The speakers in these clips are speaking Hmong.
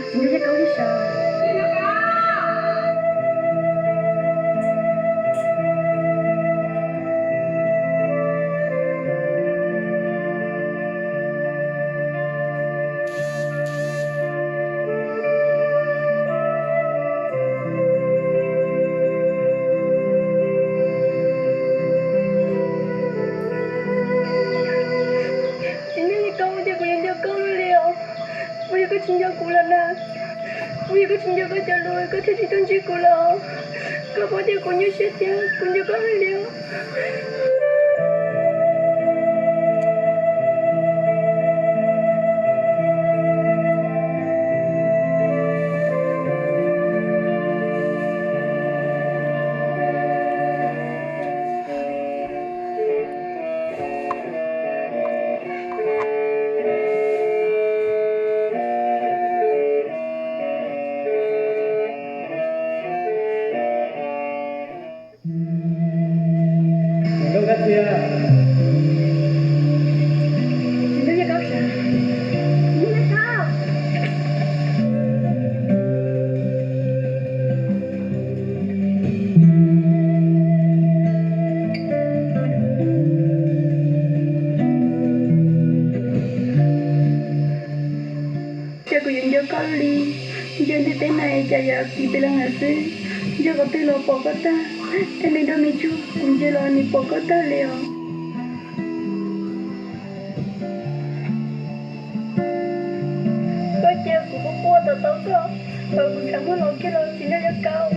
Tsis nco Yaj Kaub li sav. Tsis nco Yaj Kaub, ua cas kuv yuav nco koj li os? Puas yog koj tsis nco kuv lawm na? Puas yog koj tsis nco koj cov lus koj thiaj tsis tuaj ntsib kuv lawm? Koj paub tias kuv nyuaj siab thiab kuv nco koj heev li os. Nkauj Kab Xia. Nkauj Kab Xia. Cas kuv yuav nco koj li, ntshe ntiaj teb no cas yuav kiv pes leej lawm xwb. Ntshe qhov twg los pom koj tag, es me nroj me tsuag kuv ntsia los nim pom koj tag li os. Koj cia kuv quaj quaj tos tos koj, thaum kuv tshav muaj los kiag los tsis nco Yaj Kaub.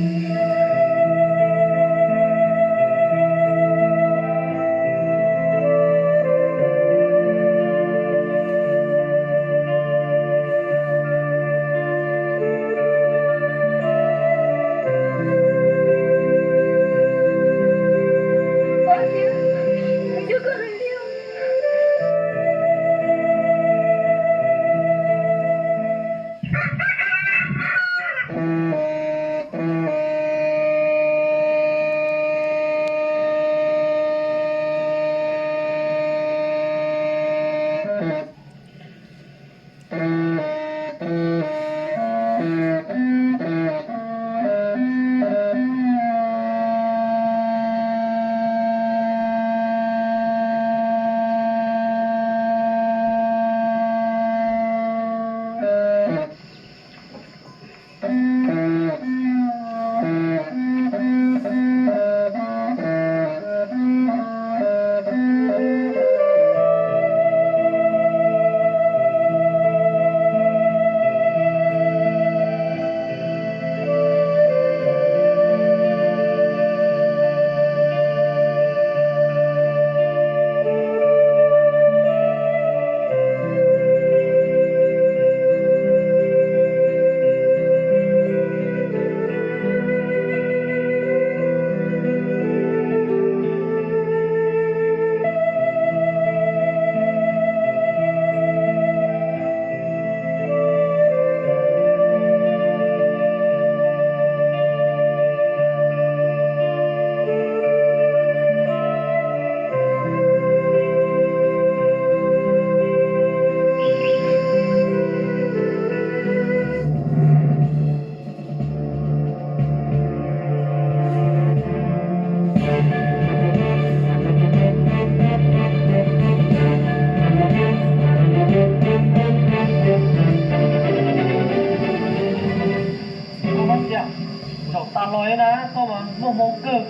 Zaum tas los na, koj mas muaj hmoo kawg,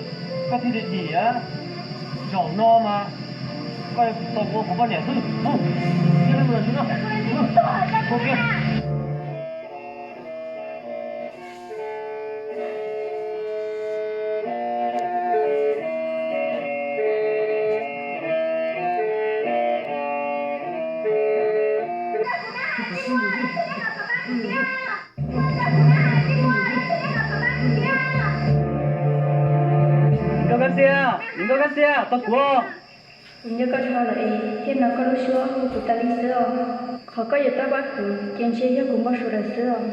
koj thiaj li dim. Zaum no mas koj yuav tau ua kuv poj niam xwb. Nkauj Kab Xia, Nkauj Kab Xia, tos kuv. Kuv nco koj dhau lawm es thiaj hnov koj lub suab hu kuv tas li xwb os. Qhov koj yuav tuaj pab kuv ces ntshe yog kuv npau suav lawm xwb os.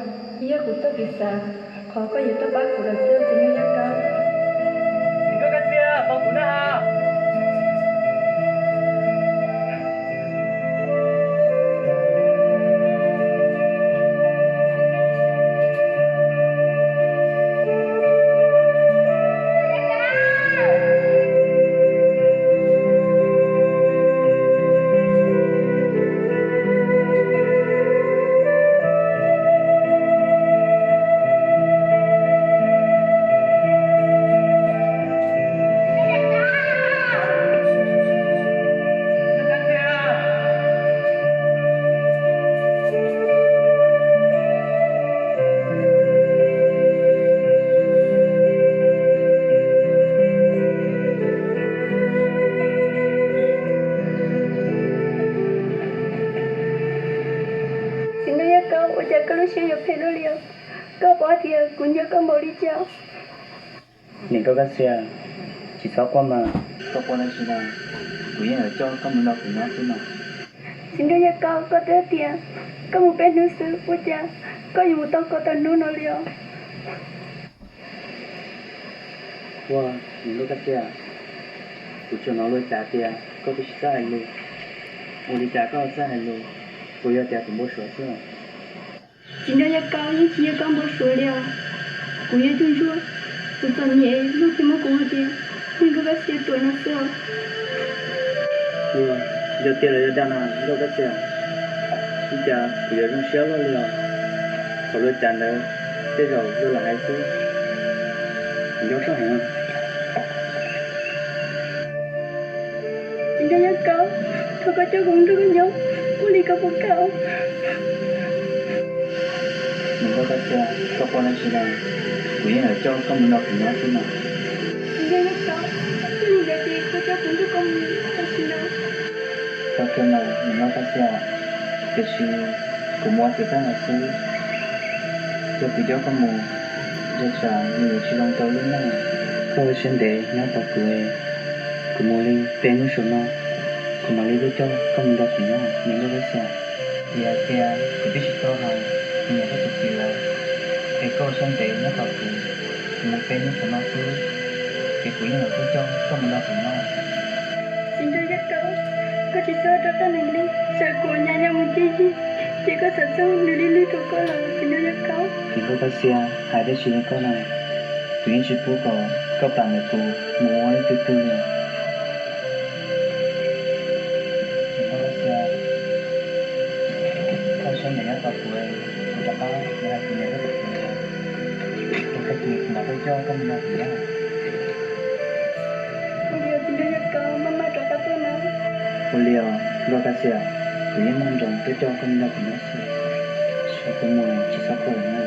Yog kuv txoj kev xav, qhov koj yuav tuaj pab kuv lawm xwb os, txiv Nkauj Kab Xia. Nkauj Kab Xia, tos kuv na. Siab yuav phem luaj li os. Koj paub tias kuv nco koj npaum li cas. Niam Nkauj Kab Xia, tsis txhob quaj mas. Koj quaj dab tsi na, kuv yeej yuav coj koj mus nrog kuv nyob xwb no. Txiv nraug Yaj Kaub, koj twb tias koj mus peb hnub xwb, ua cas koj yuav mus tau kaum tawm hnub no li os? Ua, niam Nkauj Kab Xia, kuv tsuas hnov luag cav tias koj twb tsis txawj hais lus. Ua li cas koj txawj hais lus? Puas yog tias kuv npau suav xwb? Txiv nraug Yaj Kaub, yeej tsis yog koj npau suav li os. Kuv yog tus ntsuag, txom txom nyem luag thiaj muab kuv hu tias niam Nkauj Kab Xia tuam no xwb os. Ua, yog tiag los yog dag na Nkauj Kab Xia? Ua cas kuv yuav zoo siab luaj li os? Thaum luag cav ntawd tej zaum luag lam hais xwb. Kuv nco sab heev. Txiv nraug Yaj Kaub, thov koj coj kuv mus nrog koj nyob, ua li koj puas kam? Niam Nkauj Kab Xia, koj quaj dab tsi na? Kuv yeej yuav coj koj mus nrog kuv nyob xwb mas. Txiv nraug Yaj Kaub, yog li ntawd ces koj coj kuv nrog koj mus tam sim no. Tau kawg mas niam Nkauj Kab Xia, tiam sis kuv mus ua tim koj ntawd xwb. Yog kuv coj koj mus, ntshai tsam nws yuav tsis zoo rau lub neej. Koj ua siab ntev nyob tos kuv, kuv mus li peb hnub saum no, kuv mam li tuaj coj koj mus nrog kuv nyob, niam Nkauj Kab Xia. Vim hais tias kuv twb tsis tau hais kuv niam thiab kuv txiv lawv, es koj ua siab ntev nyob tos kuv, kuv mus peb hnub saum no xwb, ces kuv yeej yuav tuaj coj koj mus nrog kuv nyob. Txiv nraug Yaj Kaub, koj tsis txhob rov qab nws li, tsam kuv nyab yuav mus ciaj yig, ces koj xav txog nws li lwj rau koj los txiv nraug Yaj Kaub. Niam Nkauj Kab Xia, hais dab tsi li koj na, kuv yeej tsis pub kom koj plam ntawm kuv mus ua leej twg twg li. Niam Nkauj Kab Xia, koj siab ntev nyob tos kuv, kuv rov qab mus hais kuv niam thiab kuv txiv, ua tag kis kuv mam tuaj coj koj mus nrog kuv nyob. Ua li os txiv nraug Yaj Kaub, maj mam rov qab tuaj na. Ua li os Nkauj Kab Xia, kuv yeej maj nroos tuaj coj koj mus nrog kuv nyob xwb, tsam kuv mus tsis txhob quaj lawm na.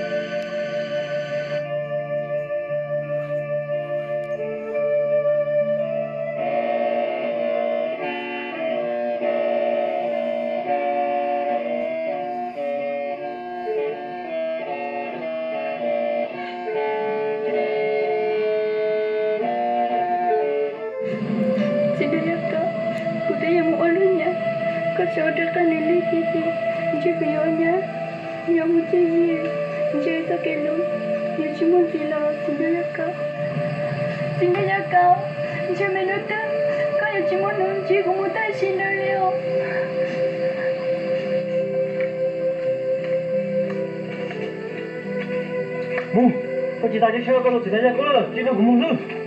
Txiv nraug Yaj Kaub, kuv twb yuav mus ua luag nyab, koj tseem ua rov qab nws li tiag tiag, ntshe kuv yuav ua nyab, yuav mus ciaj yig, ntshe txoj kev hlub yuav tsis muaj ntxiv los txiv nraug Yaj Kaub. Txiv nraug Yaj Kaub, ntshe me hnub twg koj yuav tsis muaj hnub ntsib kuv mus tam sim no li os. Mus, koj tsis tas cia siab rau koj tus txiv nraug Yaj Kaub lawm, cia nrog kuv mus xwb.